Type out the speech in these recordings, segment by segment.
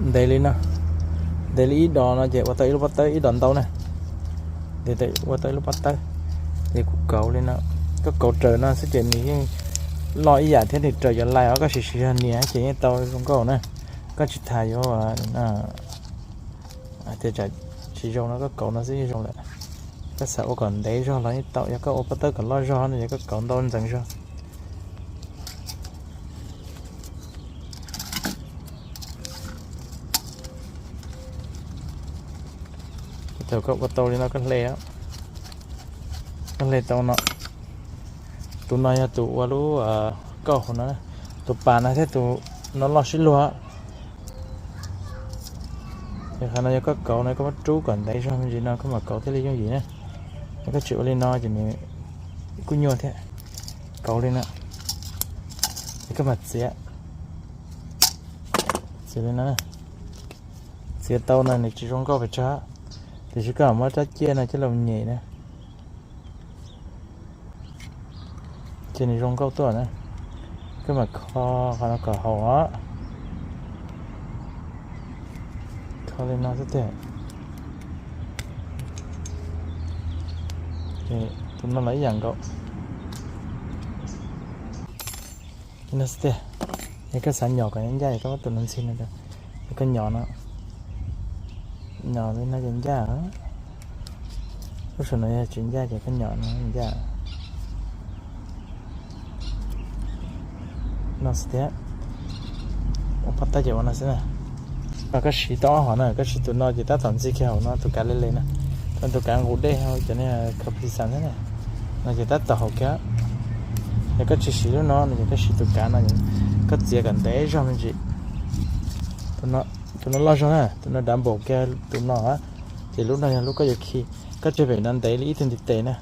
Ntev li no, ntev li ib dos no ces ua tau ib lub pob tawb ib dos ntau na. Ntev ua tau ib lub pob tawb, ces kuv kauv li no. Koj kauv raws no xwb ces nws yeej loj ib yam thiab, nws raws cov lais os. Koj siv siv zog nias ces yeej tau zoo nkauj na. Koj tsis tas yuav tias tsis zoo no, koj kauv no xwb yeej zoo lawm. Koj xav ua kom ntev zog los yeej tau, yog koj ua pob tawb kom loj zog no ces koj kauv ntau ntxeev zog. Thaum koj ua tau li no koj hle, koj hle tau no. Tus no yog tus ua lub kauj hauv no, tus pas no thiab tus no loj sib luag. Ces qhov no yog koj kauv no koj muab rub kom ntev zog me ntsis no koj mam kauv thiaj li yooj yim na. Yog koj tsis ua li no ces nws kuj nyuaj thiab. Kauv li no, ces koj mam txiav, txiav li no. Txiav tau no nws tsis zoo nkauj pes tsawg, tiam sis koj mam muab rab ciaj no coj los nyem na, ces nws zoo nkauj tuaj na. Koj mam kho qhov no kom haum os. Kho li no xwb tiag. Tus no los ib yam nkaus. Li no xwb tiag. Yog koj xav nyom kom ncaj ncaj es koj muab tus no ntxig no, es koj nyom no, nyom li no ces ncaj. Lub saum no yog tsis ncaj ces koj nyom no ncaj. No xwb tiag. Ua pob tawb ces ua no xwb na. Mas koj siv tau ob hom na, koj siv tus no ces tab tom ntxig kiag hauv no tus kav le le na, tus kav nqus dej hauv cov niag khaws pizza thiab na, no ces tab tom haum kiag. Yog koj tsis siv lub no no ces koj siv tus kav no, koj txiav kom ntev zog me ntsis. Tus no loj zog na, tus no dav npaum kiag tus no, ces lub no yog lub koj yuav khi. Koj tseg pem no ntev li ib tug ntiv tes na,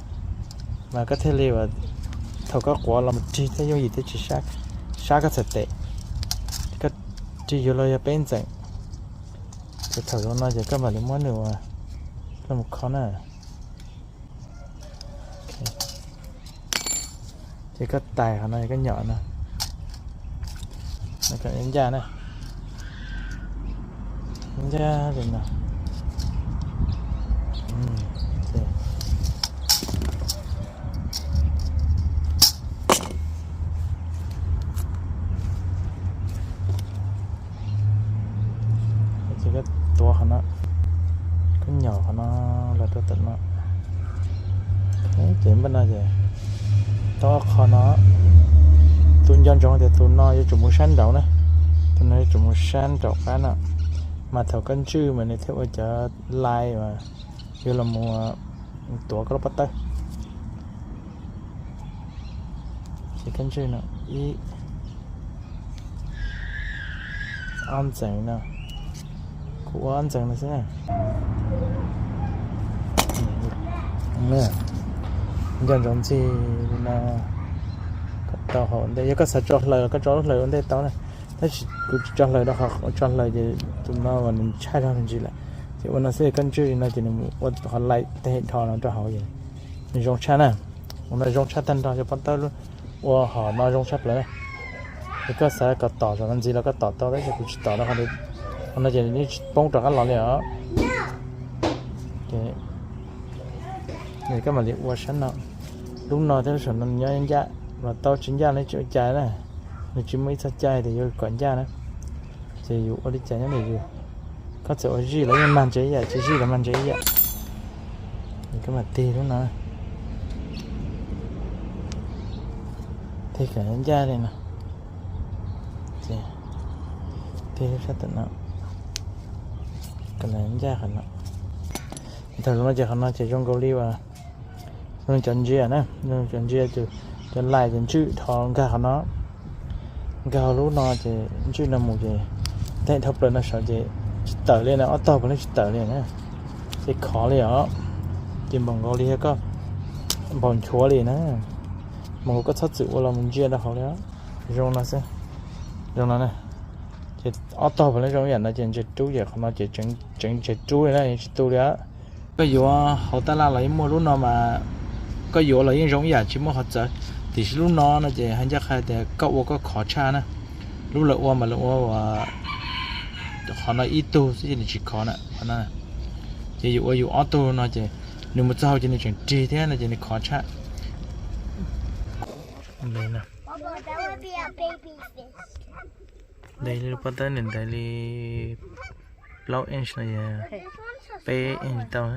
mas koj thiaj li uas thaum koj quav los mus rig thiaj yooj yim thiab tsis sab koj txhais tes. Koj rig yuav luag yog peb ntxeem, ces thaum zoo no ces koj mam li muab nws ua, koj mus kho na. Ces koj tais qhov no, koj nyom no, ncaj na, ncaj li no. Ces koj tuav qhov no, koj nyom qhov no los rau tom no. Ces npaj no ces tau ob qho no, tus nco ntsoov tias tus no yuav tsum mus sab nraud na, tus no yuav tsum mus sab nraum qab no, mas thaum koj ntswj mas nws thiaj ua cov lais uas yuav los mus tuav koj lub pob tawb. Ces koj ntswj no ib, ob ntxeev no, kuv ua ob ntxeev no xwb na. Nco ntsoov ntxig no kom tau hauv ntej, yog koj xav tso hlaws los koj tso lub hlaws ua ntej tau na, tab sis kuv tsis tso hlaws rau qhov tso hlaws ces tus no mas nws tshaij zog me ntsis lawm. Ces ua no xwb, koj ntswj li no ces nws mus ua qhov lais teg dhos no rau hauv ces nws zoo tshaj na. Ua no zoo tshaj tag nrho, cov pob tawb ua hom no zoo tshaj plaws na. Es koj xav kom tom zaum no ntxiv los koj tom tau, tab sis kuv tsis tom rau qhov, qhov no ces nws tsis poob rov qab los li os. Ces koj mam li ua sab no, lub no thiab lub saum no nyob ncaj los tau, tsis ncaj los tsis ua cas na. Nws tsis muaj ib txoj cai tias yuav kom ncaj na, ces yus ua li cas nyob ntawm yus. Koj txawm ua zij los yeej mag ntse ib yam, tsis zij los mag ntse ib yam. Koj mam tig lub no, tig kom ncaj li no, tig lub sab tom no, kom ncaj qhov no. Thaum zoo no ces qhov no ces zoo nkaus li uas zoo cov ntsia na, zoo cov ntsia, cov lais ces ntswj dhos nkag qhov no, nkag hauv lub no ces ntswj no mus ces teg dhau plaws no saud ces tsis tawm li na, ob tog puav leej tsis tawm li na, ces khov li os. Ces npaum nkaus li yog koj npaum nchuav li na, npaum nkaus koj txhob txwm ua los mus ntsia rau hauv li. Zoo no xwb, zoo no na. Ces ob tog puav leej zoo ib yam no ces ntses rub, ces qhov no ces tseev ntses rub li na, tsis tu li. Koj yuav hauv tab laj los yeej muaj, lub no mas koj yuav los yeej zoo ib yam tsis muaj qhov txawv. Tiam sis lub no no ces hais ncaj qha tias koj ua koj khov tshaj na. Lub lawv ua mas lawv ua uas Qhov no ib tug xwb ces nws tsis khov na. Ces yus ua yus ob tug no ces nws mus txog hauv ces nws tseem rig thiab no ces nws khov tshaj. Ntev li, lub pob tawb nws ntev li plaub inch no yog peb inch tau.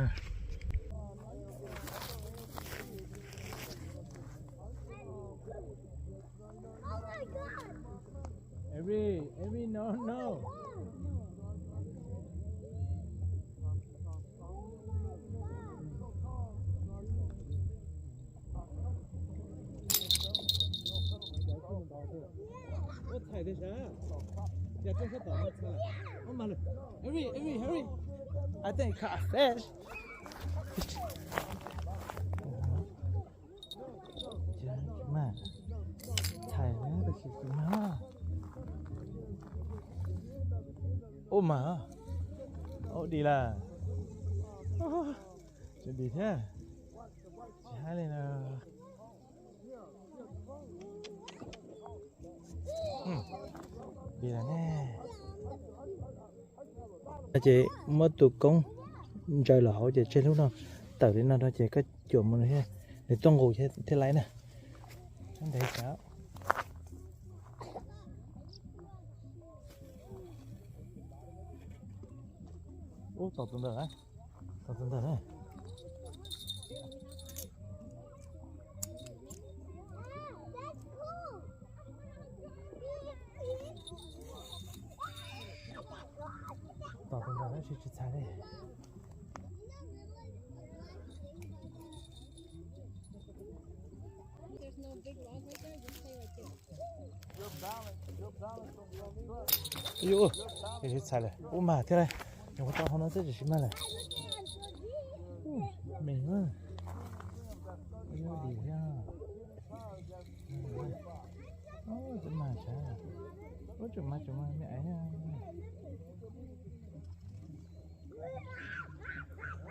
Every, every, no, no. Every, every, hurry. I think I caught a fish. Tsis mag, txhais tab sis tsis mag. Ub mag, ub dim lawm, dim thiab, tsis haib li na. Dim lawm ne. Ces muab tus koob ntsaws los hauv ces tseg lub no tawm li no rau ces koj cuam mus thiab, nws tuaj nqus thiab laiv na. Ntev tas. Ub, tom tus ntawm, tom tus ntawm na. Tom tus ntawm tab sis tsis txhais li. Yuj, tsis txhais lawm, ub mag thiab lauj. Nyuam qhuav tau hauv no xwb tsis mag lawm. Me, ub dim thiab. Ub, tseem mag, ub, tseem mag, tseem mag me aiv.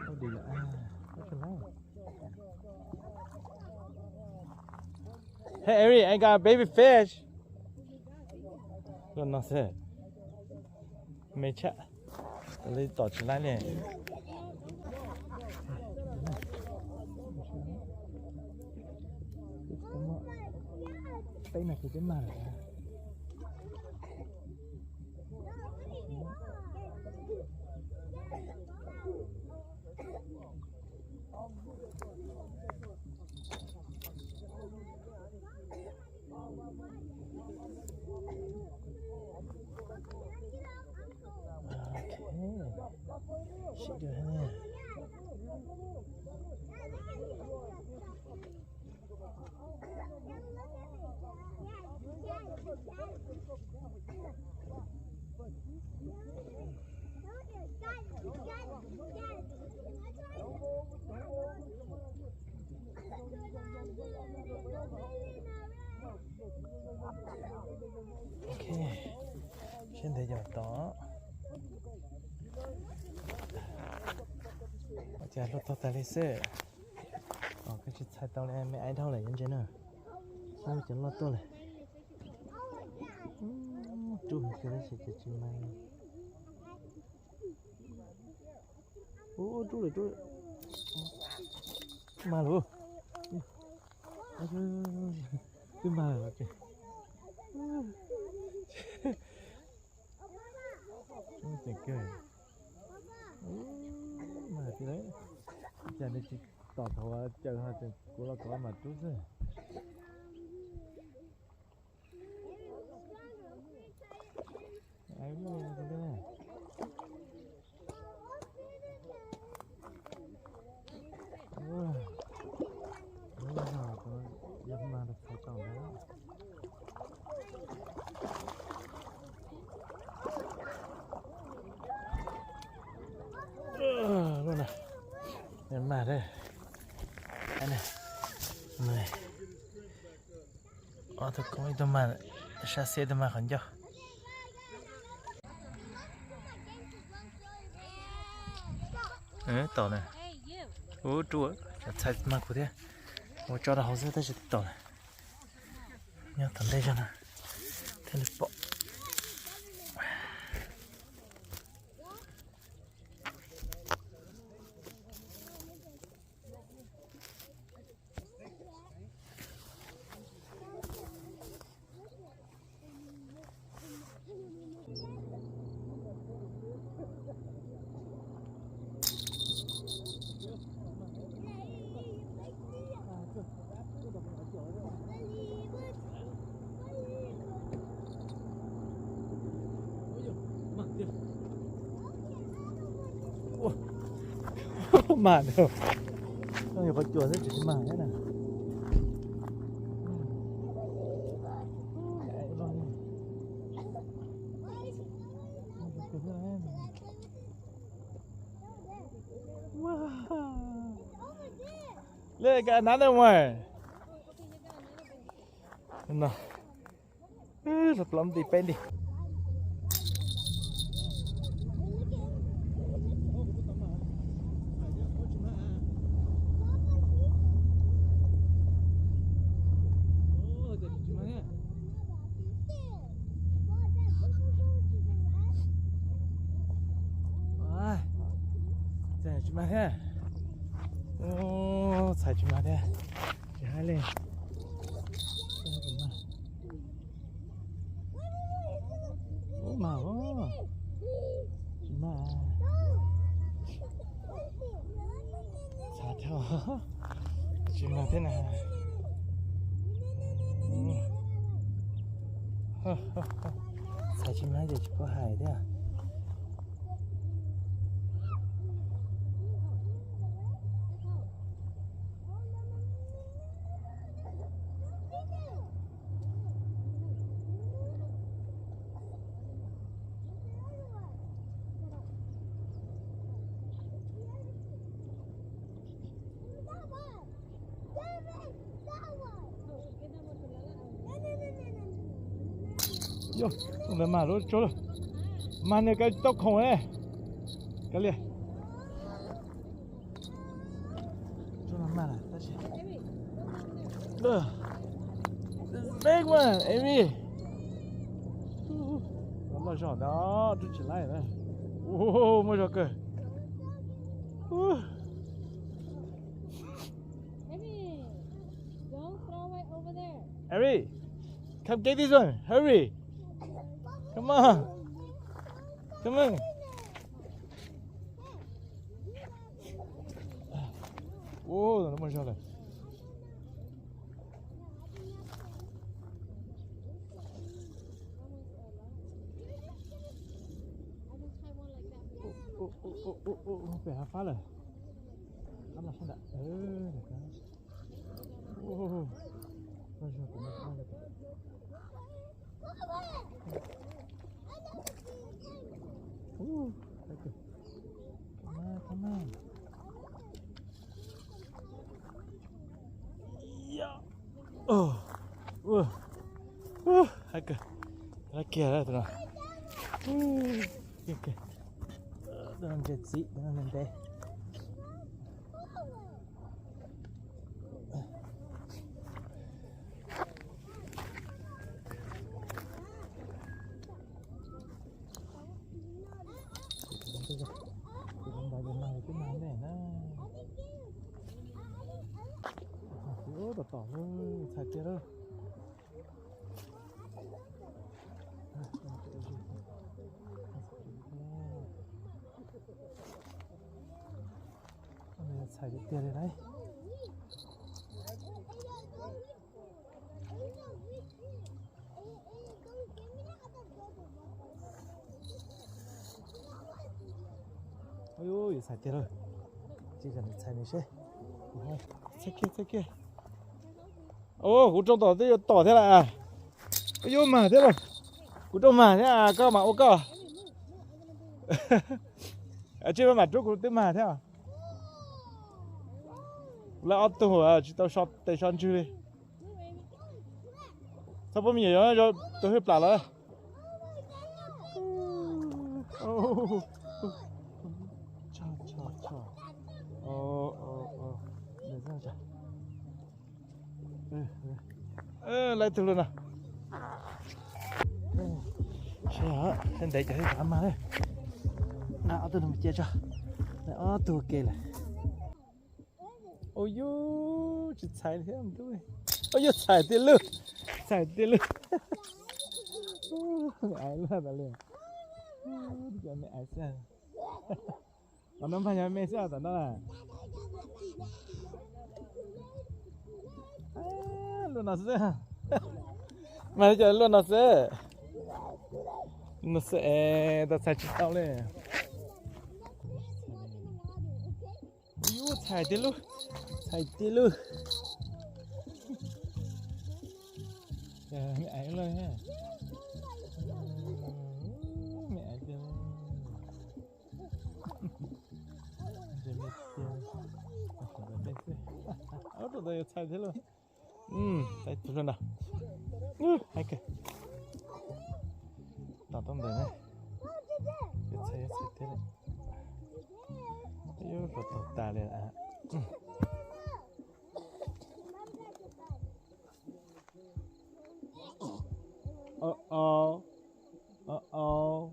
Ub dim lawm, ub tseem lawm. Hey Eric, I got a baby fish. Los no xwb. Me tshaj, li tom tsis laib li. Peb no ces twb mag lawm. Sib dua thiab. Ok, siab ntev yog tod. Ua cas luaj tuag tas li xwb. Koj tsis txhais tau li me aiv dhau lawm yuav ntse na. Saib cov loj tuaj lawm. Rub heev kawg tab sis ces tsis mag li. Ub, rub lawm, rub lawm. Mag lawm. Twb mag lawm. Ceev kawg. Mag tiag, cas nws tsis tom thaum caws ho kuv los kov mam rub xwb. Yog mag rau txhais tau ntawd. Lub no, mag, ob tug koob ib tug mag sab xib ib tug mag qhov ncauj. Tom na. Ub, rub, txhais mag kuv thiab. Ua tso rau hauv xwb tab sis tom na. Nyob tom ntej zog no thiaj li pom. Mas no, no yog qhov cua xwb tsis mag thiab na. Wow. Look, another one. No. Los plaub nti peb nti. Tsis mag thiab. Txhais tsis mag thiab. Tsis hais li. Ub, mag os. Tsis mag. Txhais thiab. Tsis mag thiab na. Txhais tsis mag ces tsis paub hais thiab. Yog, tus ntawd mas lub tso, mas nws kaw tau khoom ne. Kaw liam. Tso no mas tab sis. Big one, Amy. Loj zog ntawd, twb tsis laib na. Muaj zog kawg. Harry, come get this one. Hurry. Come on. Come on. Ua, no muaj zog lawm. Pem hav fab lawm. Ab los sab nram. Hais kiag, kiag tus no. Tus no ntse txiv, tus no ntse ntev. Tus no ntawd yog mag li twb mag ntej na. Ub, tom tom lawm, txhais tiag lawm. Txhais tiag tiag li lauj. Ub, yuav txhais tiag lawm. Cia kom nws txhais nws seb. Txhais kiag, txhais kiag. Kuv rooj tom twb yuav tom thiab lawm. Ub, yuav mag thiab lawm. Kuv rooj mag thiab, koj mam ua koj. Tsis, mam rub, kuv twb mag thiab. Lawv ob tug tsis tau so tes so ntswg li. Txhob pub me nyuam yuav tus hwj plam lawm. Lawv tus lawm no. Seb, ntev cov hwj plam mag lawm. Ob tug no mus cia tso. Ob tug ua ke lawm. Ua yus tsis txhais thiab. Ua yus txhais tiag lawm. Txhais tiag lawm. Me aiv loj tas li. Cov me aiv xwb. Tom no mas yog me xwb, tom no na. Luaj no xwb. Mas cov luaj no xwb. No xwb es tau txhais tsis tau li. Txhais tiag lauj, txhais tiag lauj. Me aiv lauj, me aiv tiag. Ub, rau ntawd yuav txhais thiab lauj. Txhais tus hluas nraug. Haib kawg. Tom tau ntawd na. Yuav txhais, yuav txhais thiab lauj. Yuav rau tau tas li. Ov, ov, ov, ov.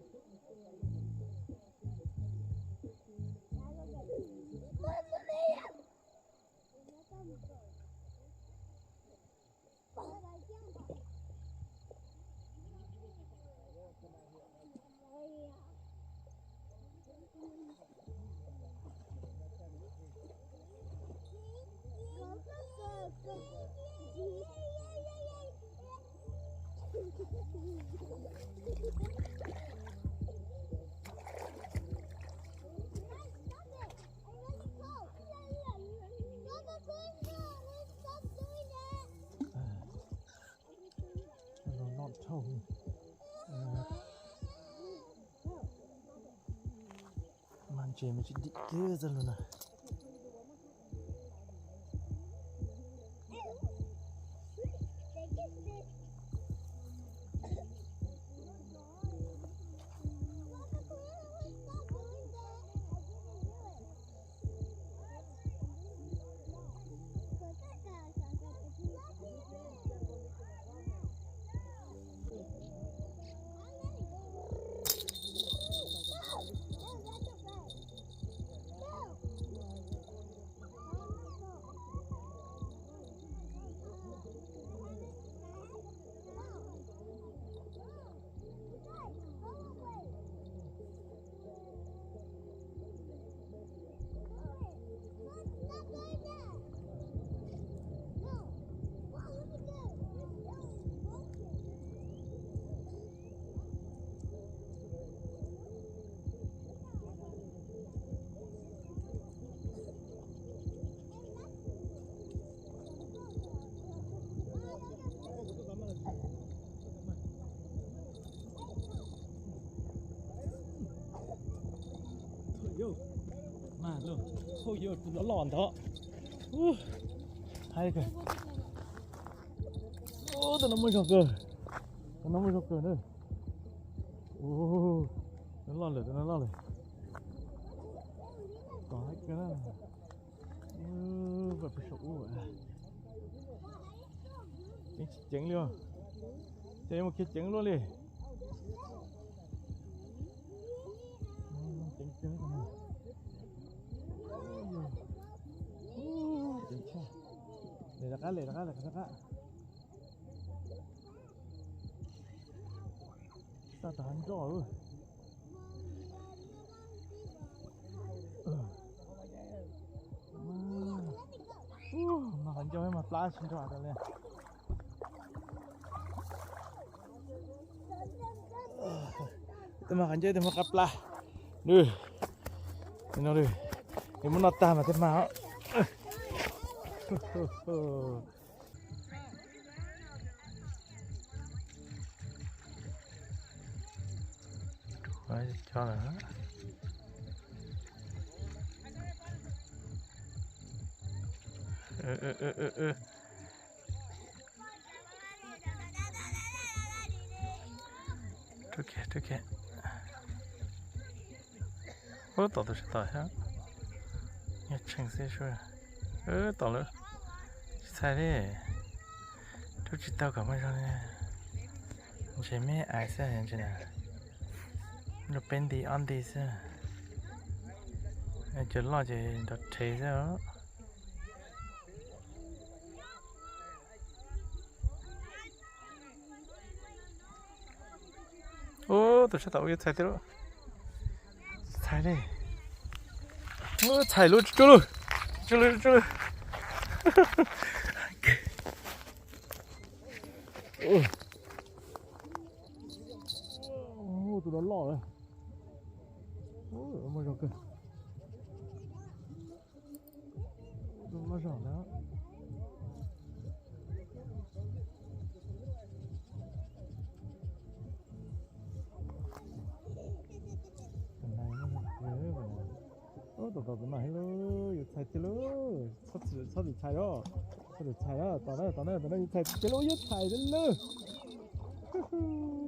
Mas ntses mas tsis dim kiag txoj lus na. Tus loj loj ntawd. Haib kawg. Tus no muaj zog kawg. Tus no muaj zog kawg na. Tus no loj lawm, tus no loj lawm. Tom haib kawg na. Peb saum ub. Ceev tsis ceev li os. Ces yuav mus khiav ceev luaj li. Ceev kawg. Ceev tshaj. Lem rov qab, lem rov qab, lem rov qab. Txaj tas hav nroj. Mas qhov ncauj mas plab tsis nrog tas li. Tus mas qhov ncauj tus mas qab plab. Nws, nws no, nws muab noj tag mas thiaj mag. Cov lawm. Rub kiag, rub kiag. Ub, tom tus sab tom thiab. Nyob tsheej xwb sub. Tom lawm. Tsis txhais li. Rub tsis tau kom muaj zog li. Ntses me ais xwb ntses na. Rub peb nti ob nti xwb. Cov loj ces nrov rhev xwb os. Ub, tus sab tom ub yuav txhais tiag lauj. Txhais li. Ub, txhais lauj, tsuj lauj. Tsuj lauj, tsuj lauj. Ub, tus no loj lawm. Ub, muaj zog kawg. Pob zog ntawd. Ub, tom tom tus no heev lauj, yuav txhais tiag lauj. Txhob txwm txhais os, txhob txwm txhais os, tom na tom na tom na yuav txhais tiag lauj, yuav txhais tiag lauj.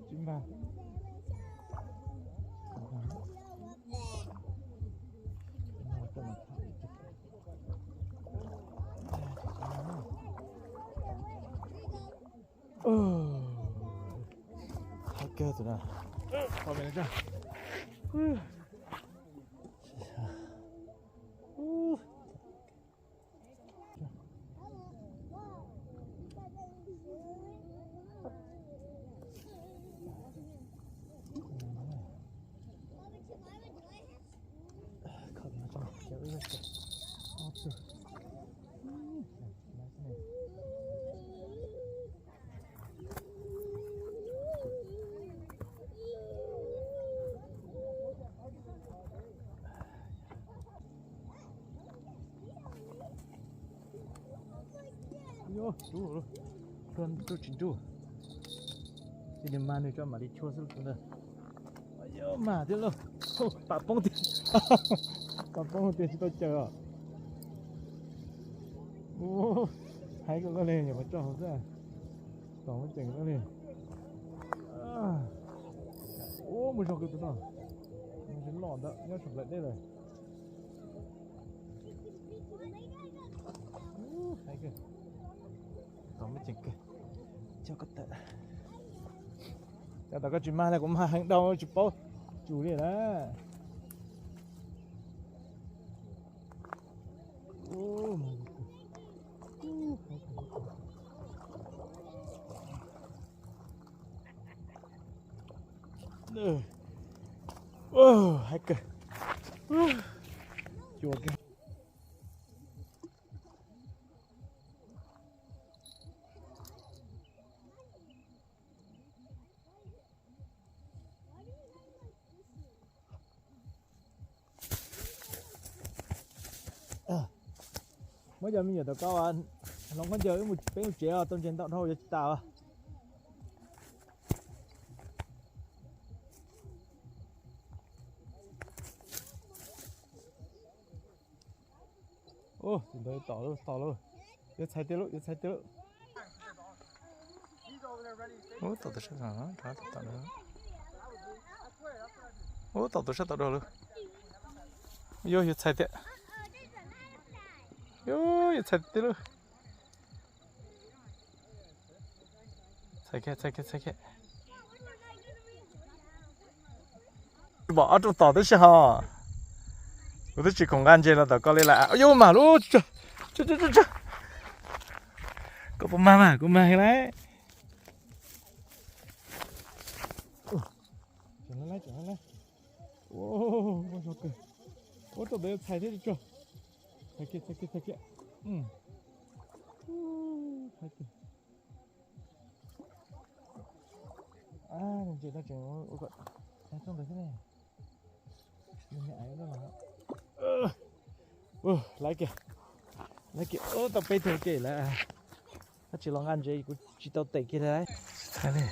Tsis mag. Hais kiag tus no. Yog, tsuj, tsuj tsis nruj. Cia li mag nws tso mam li chua xwb tus ntawd. Yog mag thiab lauj. Pam poob tiag. Pam poob tiag tsis tau caws os. Ub, haib koj li nyuam qhuav tso hauv xwb. Tom muab ceem koj li. Ub, mus zog kawg tus no. Nws loj ntawd nyob saum nplaim dej lawm. Tom muab ceem kawg. Coj koj tawm. Cov tom koj tsis mag na, kuv mag heev dhau tsis paub tsum li na. Haib kawg. Cua kiag. Muab cov me nyuam tom koj hloov khaub ncaws wb mus, peb mus tsev os, tau ntses ntau dhau yuav tsis tas os. Tus ntawd tom lauj, tom lauj. Yuav txhais tiag lauj, yuav txhais tiag lauj. Ub, tom tus sab tom, tom tom. Ub, tom tus sab tom dua lauj. Yog, yuav txhais tiag. Yog, yuav txhais tiag lauj. Txhais kiag, txhais kiag, txhais kiag. Pom ob rooj tom tib si ho. Kuv twb tsis khoom nqa ntses los tom koj li lawm. Yog, mag lauj. Koj puas mag mas, kuv mag heev lauj. Ua, tus ntawd txhais thiab tso. Txhais kiag, txhais kiag, txhais kiag. Txhais kiag. Ntses no tseem ua kom txog ntawd xwb ne. Laiv kiag, laiv kiag, tau peb tug kiag lawm. Koj tsis los nqa ntses kuv tsis tau tem kiag li. Txhais li.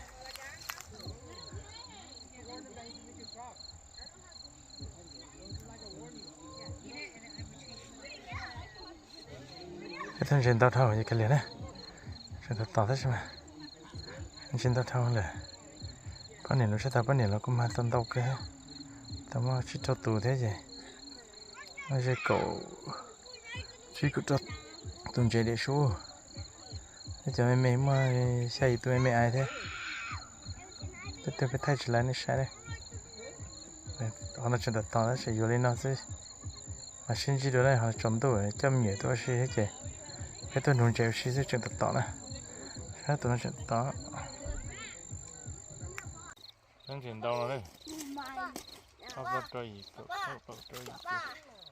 Ib tug ntses ntau dhau yog kawg li na. Tseem tos tos tab sis mas ntses ntau dhau lawm. Poj niam los sab tag, poj niam los kuj mag tau ntau kawg, tau muaj tsib rau tus thiab ces muaj ze kaum tsib kaum rau tus ntses diam sub. Ib cov me me muaj xya yim tus me me aiv thiab. Peb tug peb thaij tsis laiv nej saib ne. Qhov no tseem tos tos tab sis yuav li no xwb. Mas sib ntsib dua na, ho tsaus ntuj coj me nyuam tuaj ua si thiab ces peb tuaj nuv ntses ua si xwb tseem tos tos na. Sab tus no tseem tos. Ntses ntau no, ob plaub rau yim kaum, ob plaub rau yim kaum.